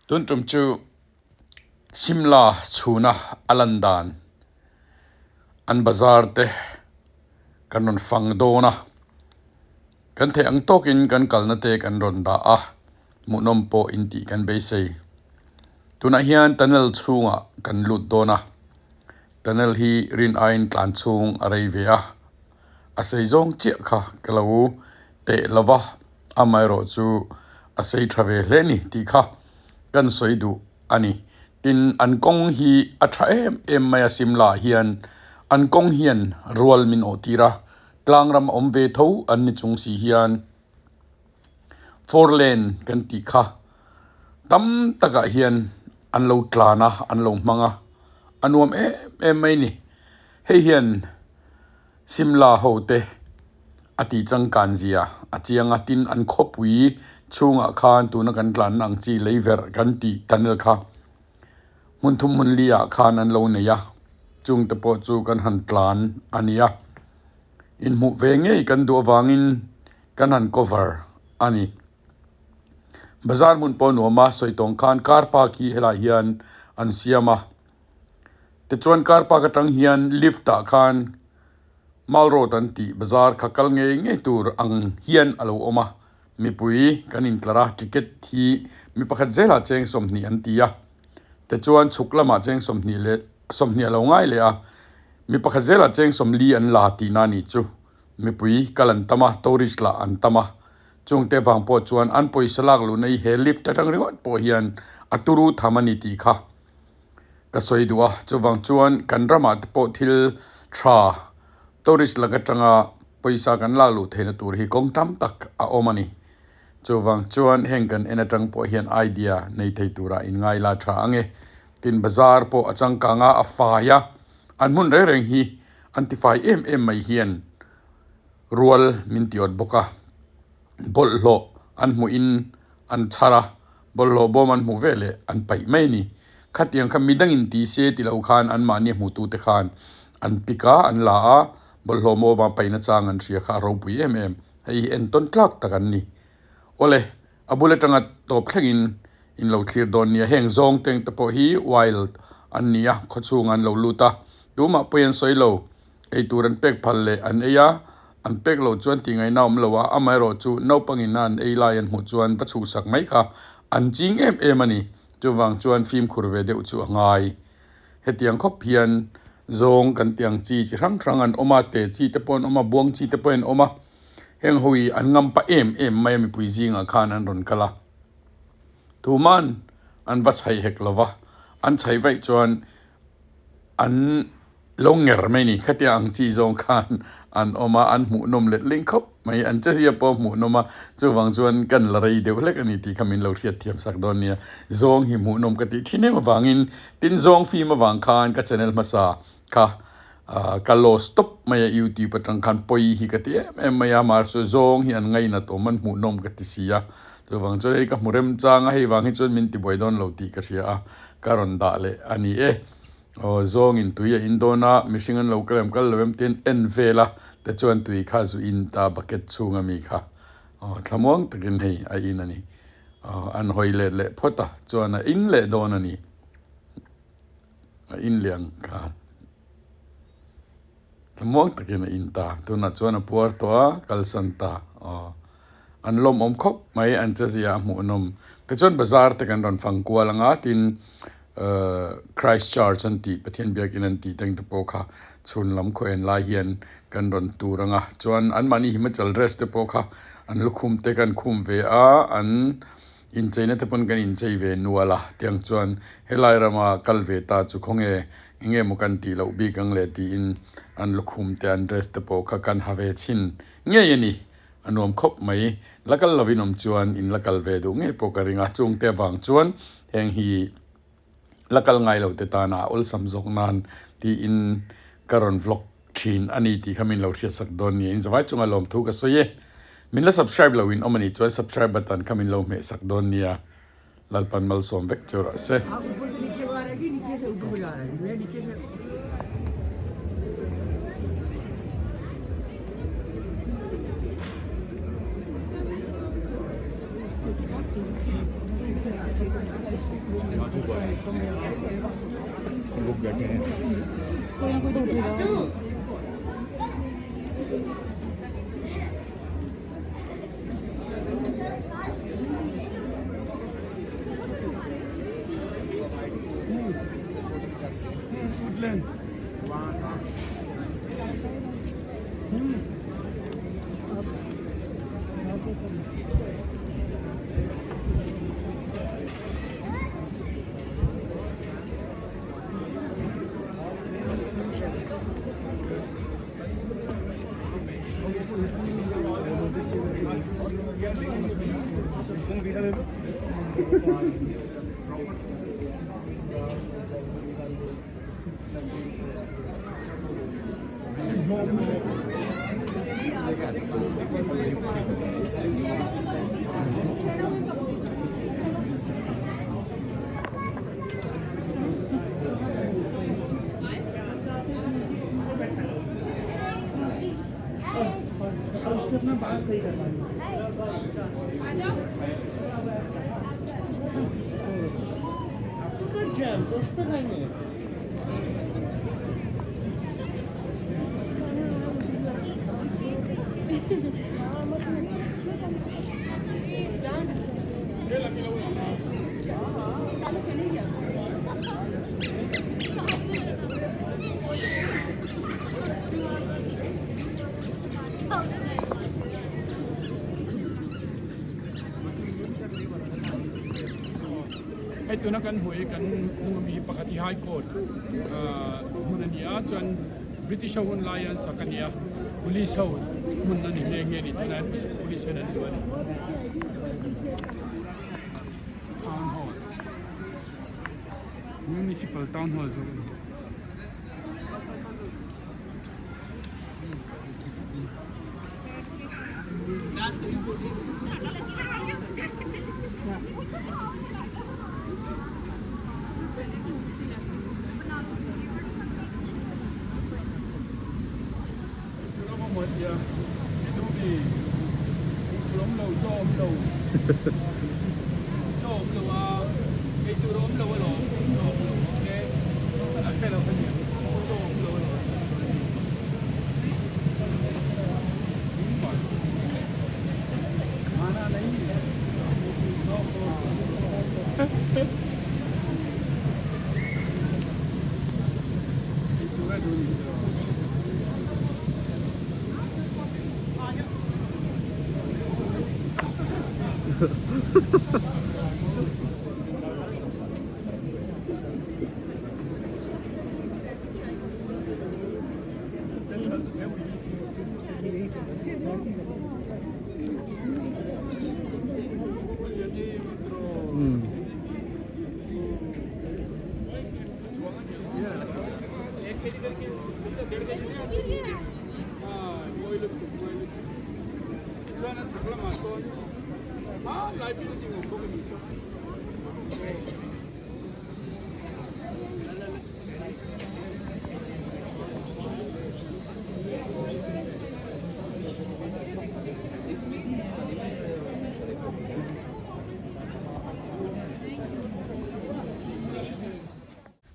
Tun tum chu Simla chhuna a lan dan an bazar te kan rawn fang dawn a, kan theih ang tawkin kan kalna te kan rawn dah a, hmuhnawm pawh intih kan beisei. Tunah hian tunnel chhungah kan lut dawn a, tunnel hi rin aiin tlan chhung a rei ve a, a sei zawng chiah kha ka lo teh lo va, amaherawhchu a sei tha ve hle a ni tih kha kan sawi duh a ni. Tin, an kawng hi a tha em em mai a, Simla ah hian an kawng hian rual min awh tir a, tlang ram a awm ve tho an ni chung si hian four lane kan tih kha tam takah hian an lo tlan a, an lo hmang a, a nuam em em mai a ni. Hei hian Simla ho te a tih changkan zia a chiang a, tin an khawpui chhungah khan tuna kan tlanna ang chi lei verh kan tih tunnel kha hmun thum hmun li ah khan an lo nei a, chung te pawh chu kan han tlan a ni a, inhmuh ve ngei kan duh avangin kan han cover a ni. Bazar hmun pawh nuam a sawi tawng khan car park hi helaiah hian an siam a. Tichuan car park atang hian lift ah khan Mall Road an tih bazar kha kal ngei ngei tur ang hian a lo awm a, mipui kan intlar a, ticket hi mi pakhat zelah cheng 20 an ti a, tichuan chhuk lamah cheng 20 leh 20 a lo ngai leh a, mi pakhat zelah cheng 40 an la tihna a nih chu, mipui kal an tam a, tourist lah an tam a, chungte vang pawh chuan an pawisa lak luhna hi he lift atang ringawt pawh hian a turu tham a ni tih kha. Ka sawi duh a, chuvang chuan kan ramah te pawh thil tha tourist lak atanga pawisa kan lak luh theihna tur hi kawng tam tak a awm a ni. Chuvang chuan heng kan en atang pawh hian idea nei thei turah inngai la tha ang e. Tin bazar pawh a changkang a, a fai a, an hmun reng reng hi an tifai em em mai hian rual min ti awt bawk a, bawlhhlawh an hmuhin an chhar a. Bawlhhlawh bawm an hmuh ve leh an paih mai a ni. Khatiang kha midangin ti se ti lo khan anmahni a hmuhtute khan an pick a, an la a, bawlhhlawh bawma paihna chang an hria kha a ropui em em. Hei hi entawn tlak tak an ni. Awle, a bul atanga tawp thlengin in lo thlir dawn nia. Heng zawng teng te pawh hi wild an ni a, khawchhung an lo lut a, tumah pawi an sawi lo. Ei tur an pek phal leh an ei a, an pek loh chuan tih ngaihna a awm lo a, amaherawhchu naupangin a an ei lai an hmuh chuan va chhuhsak mai kha an ching em em a ni. Chuvang chuan fimkhur ve deuh chu a ngai. Hetiang khawp hian zawng kan tih ang chi chi hrang hrang an awm a, te chi te pawh an awm a, buang chi te pawh an awm a, heng ho hi an ngam pah em em mai a mipui zingah khan an rawn kal a. Tuman an va chhaih hek lo va, an chhaih vaih chuan an lo nger mai ni khatiang ang chi zawng khan an awm a an hmuhnawm let ling khawp mai an che zia pawh a hmuhnawm a chuvang chuan kan la rei deuh hlek a ni tih kha min lo hriat thiam sak dawn nia zawng hi hmuhnawm ka tih thin em avangin tin zawng fim avang khan ka channel hmasa kha ah ka lost tawp mai a youtube atang khan pawi hi ka ti em em mai a mahse zawng hi an ngainat awm an hmuhnawm ka ti si a chuvang chuan hei ka hmu remchang a hei vang hi chuan min tibuai dawn lo tih ka hria a ka rawn dah leh a ni e. Aw zawngin tui a in dawn a, mihring an lo kal em kal lo em tiin en vel a, tichuan tui kha zu in ta bucket chhunga mi kha aw thlamuang takin hei a in a ni. Aw an hawi let leh phawt a, chuan a in leh dawn a ni. A in leh ang kha. Thlamuang takin a in ta. Tunah chuan a puar tawh a, kalsan ta. Aw. An lawmawm khawp mai, an che zia a hmuhnawm. Tichuan bazar te kan rawn fang kual anga tin ahh Christ Church an tih, Pathian biakin an tih teng te pawh kha chhun lam khaw en lai hian kan rawn tur anga. Chuan anmahni Himachal dress te pawh kha an lukhum te kan khum ve a, an Incheina te pawn kan inchei ve nual a, tiang chuan helai rama kal ve ta chu khawnge enge maw kan tih loh bik ang le tiin an lukhum te an dress te pawh kha kan ha ve chhin ngei a ni. A nuam khawp mai. La kal lovin awm chuan in la kal ve duh ngei pawh ka ring a, chungte avang chuan heng hi la kal ngai lo te tana a awlsam zawk nan tiin ka rawn vlog thin a ni tih kha min lo hriatsak dawn nia. Inzavai chunga lawmthu ka sawi e. Min la subscribe lo in awm a nih chuan subscribe button kha min lo hmehsak dawn nia. Lalpan malsawm vek chu rawh se. Hei tuna kan hmuh hi kan hnung ami hi pakhat hi High Court hmun a ni a chuan British ho hun lai an sak a ni a Police ho hmun a ni nghe nghe a ni tunah hian Police hian an luah a ni. Town Hall Municipal Town Hall zawk a ni.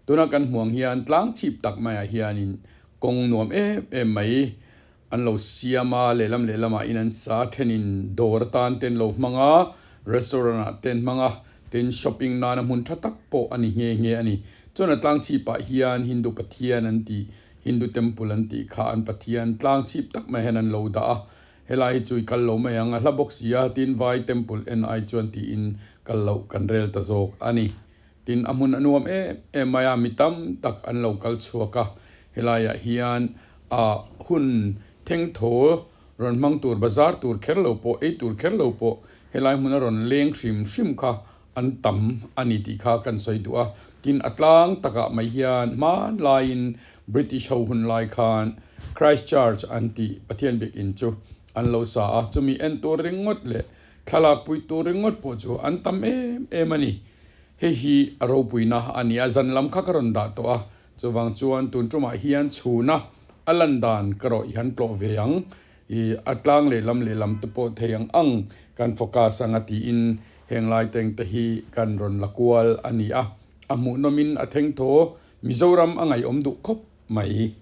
Tuna kan hmuang hian tlang chhip tak maiah hianin kawng nuam em em mai an lo siam a, lehlam lehlamah in an sa thenin dawr atan te an lo hmang a, restaurant ah te an hmang a, tin shopping nana hmun tha tak pawh a ni nghe nghe a ni. Chuan a tlang chhipah hian Hindu pathian an tih Hindu temple an tih kha an pathian tlang chhip tak mai hian an lo dah a, helai hi chu i kal lo mai ang a hla bawk si a, tin vai temple en ai chuan tiin kal loh kan rel ta zawk a ni. Tin, a hmun a nuam em em mai a, mi tam tak an lo kal chhuak a, helaiah hian ah hun thengthaw rawn hmang tur, bazar tur kher lo pawh, ei tur kher lo pawh helai hmuna rawn leng hrim hrim kha an tam a ni tih kha kan sawi duh a. Tin, a tlang takah mai hian hmanlaiin British ho hun lai khan Christ Church an tih Pathian biakinn chu an lo sa a, chumi en tur ringawt leh Thlalak pui tur ringawt pawh chu an tam em em a ni. Hei hi a ropuina a ni a, zan lam kha ka rawn dah tawh a, chuvang chuan tun tumah hian chhuna a lan dan ka rawh i han tlawh ve ang. I a tlang lehlam lehlam te pawh thei ang ang kan focus anga tiin Heng lai teng te hi kan rawn la kual a ni a, a hmuhnawmin a theng thaw Mizoram a ngaihawm duh khawp mai.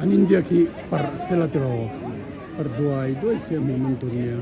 An inbiak hi parh sela tiraw parh duai duai se hmuh nawm tur nia.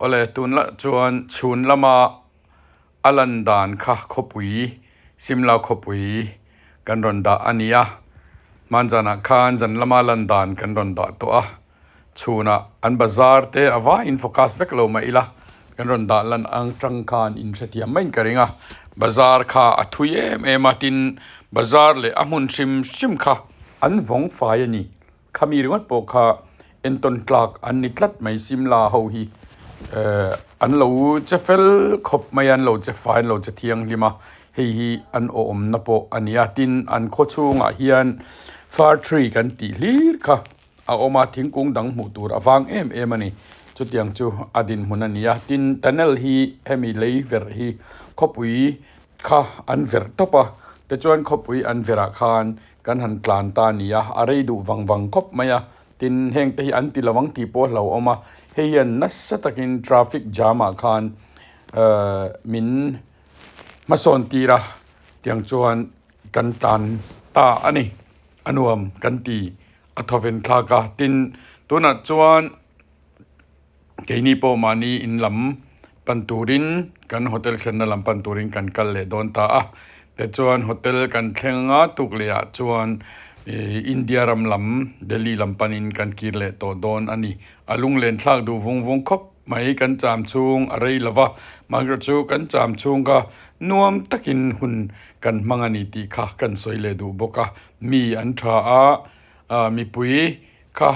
Awle tunlah chuan chhun lama a lan dan kha khawpui Simla khawpui kan rawn dah a ni a, hmanzanah khan zan lama lan dan kan rawn dah tawh a. Chhunah an bazar te a vaiin focus vek lo mah ila kan rawn dah lan ang tang khan in hrethiam maiin ka ring a, bazar kha a thui em em a tin bazar leh a hmun hrim hrim kha an vawng fai a ni, khami ringawt pawh kha entawn tlak an ni tlat mai Simla ho hi ehh an lo che fel khawp mai a an lo che fai an lo che thianghlim a hei hi an awmna pawh a ni a tin an khaw chhungah hian far tree kan tih hlir kha. A awm a, thingkung dang hmuh tur a vang em em a ni. Chutiang chu a dinhmun a ni a, tin tunnel hi hemi lei verh hi khawpui kha an verh tawp a, tichuan khawpui an verh ah khan kan han tlan ta a ni a, a rei duh vang vang khawp mai a, tin heng te hi an ti lo ang tih pawh a hlauhawm a, hei hian nasa takin traffic jam ah khan ehh min hmasawn tir a, tiang chuan kan tlan ta a ni, a nuam kan ti a thawven thlak a tin tunah chuan keini pawh mahni in lam pan turin kan hotel thlenna lam pan turin kan kal leh dawn ta a tichuan hotel kan thleng a tuk leh ah chuan ih India ram lam Delhi lam panin kan kir leh tawh dawn a ni a lunglen thlak duh vung vung khawp mai kan cham chhung a rei lova mahni chu kan cham chhung kha nuam takin hun kan hmang a ni tih kha kan sawi leh duh bawk a. Mi an tha a, mipui kha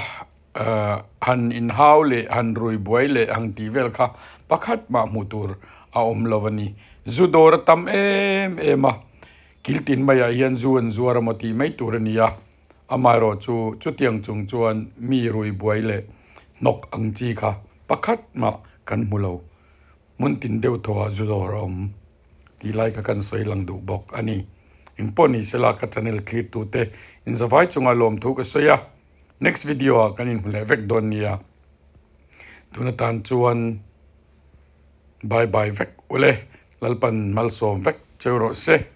Han inhau leh han rui buai leh hang tih vel kha pakhat mah hmuh tur a awm lo a ni. Zu dawr a tam em em a, kil tin maiah hian zu an zuar emaw tih mai tur a ni a, amaherawh chu chutiang chung chuan mi rui buai leh hnawk ang chi kha pakhat mah kan hmu lo. Hmun tin deuh thawhah zu dawr a awm tih lai kha kan sawi lang duh bawk a ni. Engpawh ni sela ka channel thlir tute inzavai chunga lawmthu ka sawi a. Next video ah kan inhmu leh vek dawn nia. Tun atan chuan bye bye vek ule. Lalpan malsawm vek cheu rawh se.